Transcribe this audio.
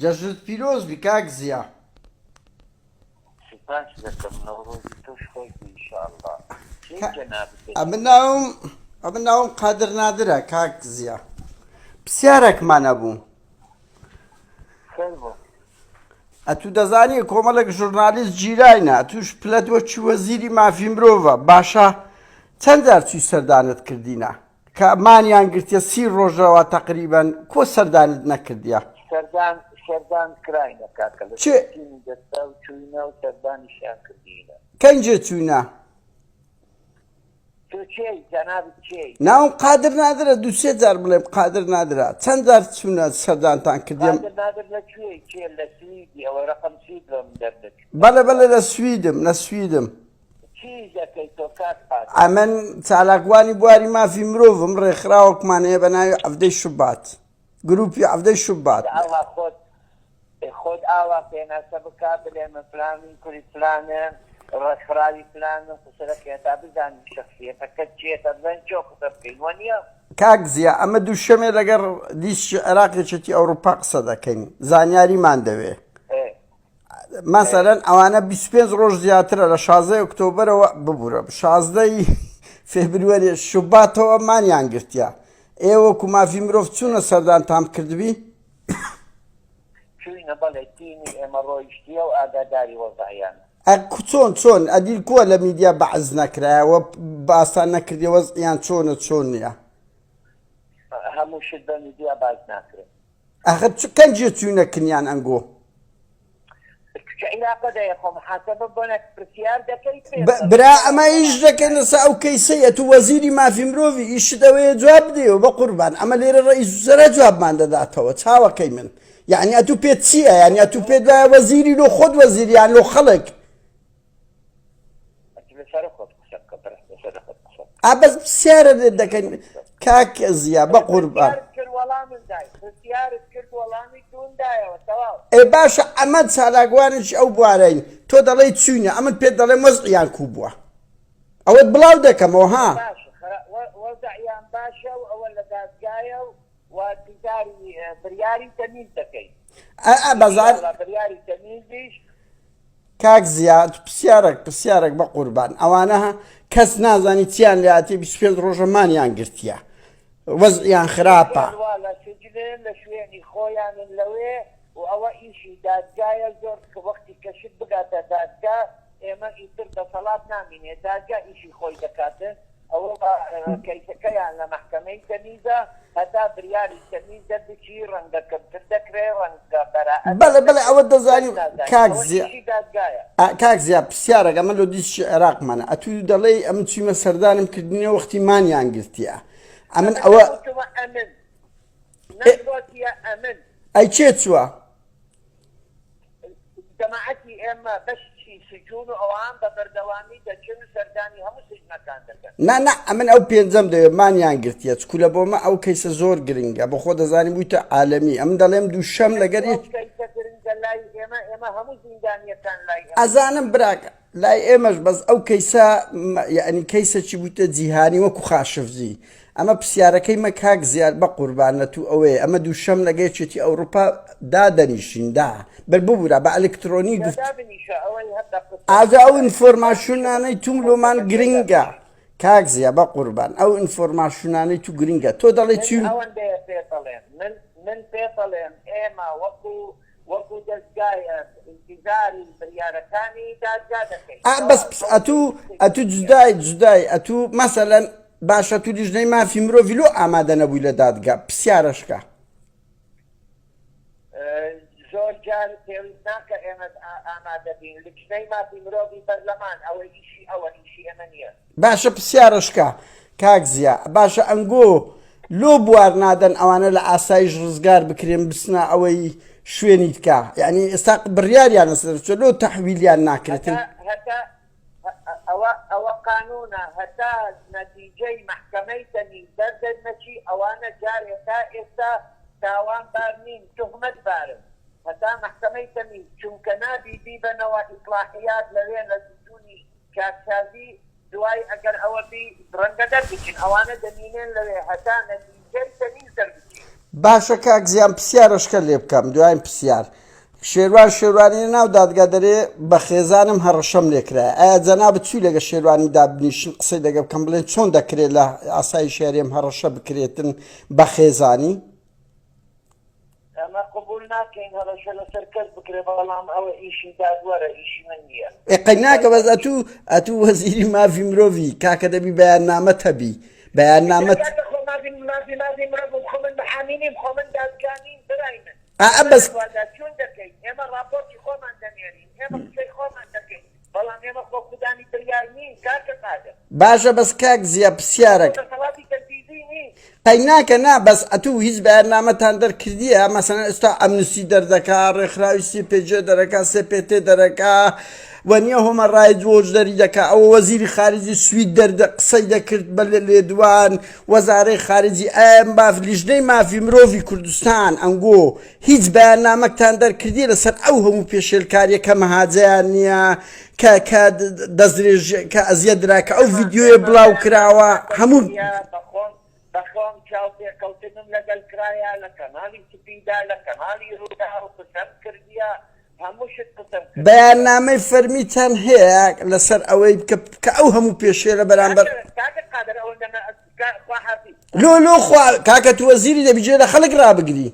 جەژنت پیرۆز بی کاک زیا. سوپاست دەکەم نەورۆزی تۆش خۆش بی ان شاء اللە کێی جەنابت دەچی؟ ئەمن ناوم ئەمن ناوم قادر نادرە کاک زیا پسیارەکمان ئەبوو. فەرموو. ئەتوو دەزانی کۆمەڵێک ژورنالیست گیراینە ئەتوش پلەت وەکی وەزیری مافی مرۆڤە باشە چەند جار چووی سەردانت کردینە کە مانیان گرتیە سی ڕۆژەوە تەقریبەن کۆ سەردانت نەکردیە؟ سەردان سەردان کراینە کاکە لە چێ؟ تیمی دەستا و چووینە و سەردانیشیان کردینە. کەنجێ چووینە؟ تۆ کێی جەنابت کێی؟ ناوم قادر نادرە دوو سێ جار بڵێم قادر نادرە چەند جار چوونە سەردانتان کردیم؟ قادر نادر لە کوێی کێ لە سویدی ئەوە رەقەم سوید لۆ من دەرنەچوو. بەڵێ بەڵێ لە سویدم لە سویدم. چی دەکەی تۆ کاک قادر؟ ئەمن چالاکوانی بواری مافی مرۆڤم، ڕێکخراوەکمان هەیە بە ناوی عەڤدەی شوبات، گروپی عەڤدەی شوبات. ئاوا خۆت خۆت ئاوا پێناسە بکە بلێ من فلانم کوری فلانم ڕێکخراوی فلانم قسە دەکەی هەتا بزانین شەخسیەتەکەت چیە تا بزانین چۆن قسە بکەین وەنیە؟ کاک زیا ئەمە دووشەمێ لەگەڕ دیسکی عێراق یەکێتی ئەوروپا قسە دەکەین زانیاریمان دەوێ. مەسەلەن ئەوانە 25 ڕۆژ زیاترە لە 16 ئۆکتۆبەرەوە ببورە 16 فێبروەری شوباتەوە مانیان گرتیە ئێوە وەکو مافی مرۆڤ چوونە سەردانتان کردبی؟ چوینە بەڵێ تیمی ئێمە ڕۆیشتیە و ئاگاداری وەزعیان. چۆن چۆن ئەدیل کووە لە میدیا بەعز نەکرایەوە باسان نەکردی وەزعیان چۆنە چۆن نییە؟ هەموو شت بە میدیا باس ناکرێت. ئەخر چ کەنجێ چوینە کنیان ئەنگۆ؟ برا ئەمە ئیش دەکەین لەسە ئەو کەیسەی ئەتو وەزیری مافی مرۆڤی ئیشت ئەوەیە جواب بدەیەوە بە قوربان ئەمە لێرە ڕئیس وزەرا جوابمان دەداتەوە چاوەکەی من یعنی ئەتو پێت چییە یعنی ئەتو پێت وایە وەزیری لۆ خۆت وەزیریان لۆ خەڵک ئا بەس پرسیارە لێت دەکەین کاک زیا بە قوربان ئێ باشە ئەمە چالاکوانێکی ئەو بوارەین تۆ دەڵێی چوینە ئەمن پێت دەڵێم وەزعیان کوو بووە ئەوەت بڵاو دەکەمەوە ها وەزعیان باشە و ئەوە لە دادگایە و و دیداری بریاری تەمیز دەکەین ئە بەزار بریاری تەمیزیش کاک زیا پسیارەک پسیارەک بەقوربان ئەوانە کەس نازانی چیان لاتێ 25 ڕۆژە مانیان گرتیە وەزعیان خراپە. وا لە سجنن لە شوێنی خۆیانن لەوێ و ئەوە ئیشی دادگایە زۆر وەختی کە شت بگاتە دادگا ئێمە ئیتر دەسەڵات نامینێ دادگا ئیشی خۆی دەکاتن ئەوە کەیسەکەیان لە مەحکەمەی تەمیزە هەتا بریاری تەمیز دەربچی ڕەنگە کەمتر دەکرێ ڕەنگە بەرائەت بەڵێ بەڵێ دەربچێ ئەوە کەس دەزانین نازانێ کاک ئەوە زیا ئیشی دادگایە. ئا کاک زیا پرسیارەک ئەمە لۆ دیسکی عێراقمانە ئەتوو دەڵێی ئەمن چویمە سەردانم کردنیە وەختی مانیان گرتیە ئەمن ئەمن ئەوە نەگوتومە ئەمن ئێ نەگۆتیە ئەمن. ئەی کێ چووە؟ جەماعەتی ئێمە بەشی سجون و ئەوان بە بەردەوامی دەچن و سەردانی هەموو سجنەکان دەکەن. نا نا ئەمن ئەو پێنجەم دەوێ مانیان گرتیە چکو لە بۆمە ئەو کەیسە زۆر گرنگە بۆ خۆ دەزانی بوویتە عالەمی ئەمن دەڵێم دووشەم ئەی لەگەر ئەو یەک کەیسە گرنگە لای ئێمە ئێمە هەموو زیندانیەکان لای ئێمە ئەزانم گرنگە. براکە لای ئێمەش بەس ئەو کەیسە یەعنی کەیسەکی بوویتە جیهانی وەکو خاشفجی ئەمە پرسیارەکەی مە کاک زیار بەقوربان لە تو ئەوەیە ئەمە دووشەم لەگە یەکێتی ئەوروپا دادەنیشین دا بەر ببورە بە ئەلکترۆنی جا گفت دابنیشە ئەوەی هەر بە قسە ئاجا ئەو دابنیشە ئینفۆرماسیونانەی توم لۆمان قسەکەی گرنگە دابنیشە. کاک زیا بەقوربان ئەو ئینفۆرماسیونانەی تو گرنگە تۆ دەڵێی من چی ئەوەندەیە پێتەڵێم من من پێتەڵێم ئێمە وەکو وەکو دەزگایەک ئینتیزاری بریارەکانی دادگا دەکەین ئا بەس تەواو پس ئەوەندەی ئەتوو قسەی ئەتوو تر نیە. جودای جودای ئەتوو مەسەلەن باشە تو لیژنەی مافی مرۆڤی لۆ ئامادە نەبووی لە دادگا پسیارەشکە. زۆر جار پێویست ناکە ئێمە ئامادە بین لجنەی مافی مرۆڤی پەرلەمان ئەوە ئیشی ئەوە ئیشی ئێمە نیە. باشە پسیارەشکە کاک زیا باشە ئەنگۆ لۆ بوار نادەن ئەوانە لە ئاسایش ڕزگار بکرێن بچنە ئەوەی شوێنی تکا یعنی ئێستا بڕیاریان لەسەر چۆ لۆ تەحویلیان ناکرێتن هەتا هەتا ئەوە ئەوە قانونە هەتا نەتیجەی مەحکەمەی تەمیز دەردەرنەچی ئەوانە جارێ تا ئێستا تاوان بار نین توهمەت بارن هەتا مەحکەمەی تەمیز چونکە نابی بیبەنەوە ئیسڵاحیات لەوێ لە سجونی چاکسازی دوای ئەگەر ئەوە بی ڕەنگە دەربچن ئەوانە دەمینێن لەوێ هەتا نەتیجەی تەمیز دەربچی. باشە کاک زیان پسیارەشکە لێ بکەم دواین پسیار شێروان شێروانی لە ناو دادگا دەرێ بە خێزانم هەڕەشەم لێکرایە ئایا جەنابت چوی لەگە شێروانی دابنیشن قسەی لەگە بکەم بڵێن چۆن دەکرێت لە ئاسایشی هەرێم هەڕەشە بکرێتن بە خێزانی؟ ئێمە قبوڵ ناکەین هەڕەشە لەسەر کەس بکرێت بەڵام ئەوە ئیشی دادوەرە ئیشی من نییە. ئێ قەیناکە بەس ئەتوو ئەتوو وەزیری مافی مرۆڤی کاکە دەبی بەیاننامەت هەبی بەیاننامەت. کاکە خۆ مافی مافی مافی مرۆڤم خۆ من محامی نیم خۆ من دادگا نیم برای من ئا ئێمە بەس. بەدواداچوون دەکەین ئێمە ڕاپۆرتی خۆمان دەنێرین ئێمە قسەی خۆمان دەکەین بەڵام ئێمە خۆ خودانی بریار نین کاکە قادر. باشە بەس کاک زیا ئێمە پسیارەک. خۆ دەسەڵاتی تەنفیزی نین. قەی ناکە نا بەس ئەتوو هیچ بەیاننامەتان دەرکردیە مەسەلەن ئێستا ئەمنستی دەردەکا ڕێکخراوی سی پێ جێ دەرەکا سێ پێ تێ دەرەکا وەنیە هۆمە ڕایت وۆچ دەری دەکا ئەوە وەزیری خارجی سوید دەردە قسەی دەکرد بە لێدوان وەزارەی خارجی ئایا ماف لیژنەی مافی مرۆڤی کوردستان ئەنگۆ هیچ بەیاننامەکتان دەرکردیە لەسەر ئەو هەموو پێشێلکاریە کە مەهاجەیان نییە کە کە دەستدرێژ کە ئەزیەت درا کە ئەو ئێمە ڤیدیۆیە ئێمە بڵاو بەیاننامەمان کراوە هەموو دەرکردیە بەخۆم بەخۆم چاوپێکەوتنم لەگەل کرایە لە کەناڵی سپیدا لە کەناڵی رووداو قسەم کردیە هەموو شت قسەم کردیە. بەیاننامەی فەرمیتان هەیە لەسەر ئەوەی کە کە ئەو هەموو پێشێلە بەرامبەر کاکە کاکە قادر ئەوەندە نە خواحافیز. لۆ لۆ خوا کاکە تو وەزیری دەبی جێ لە خەڵک ڕابگری.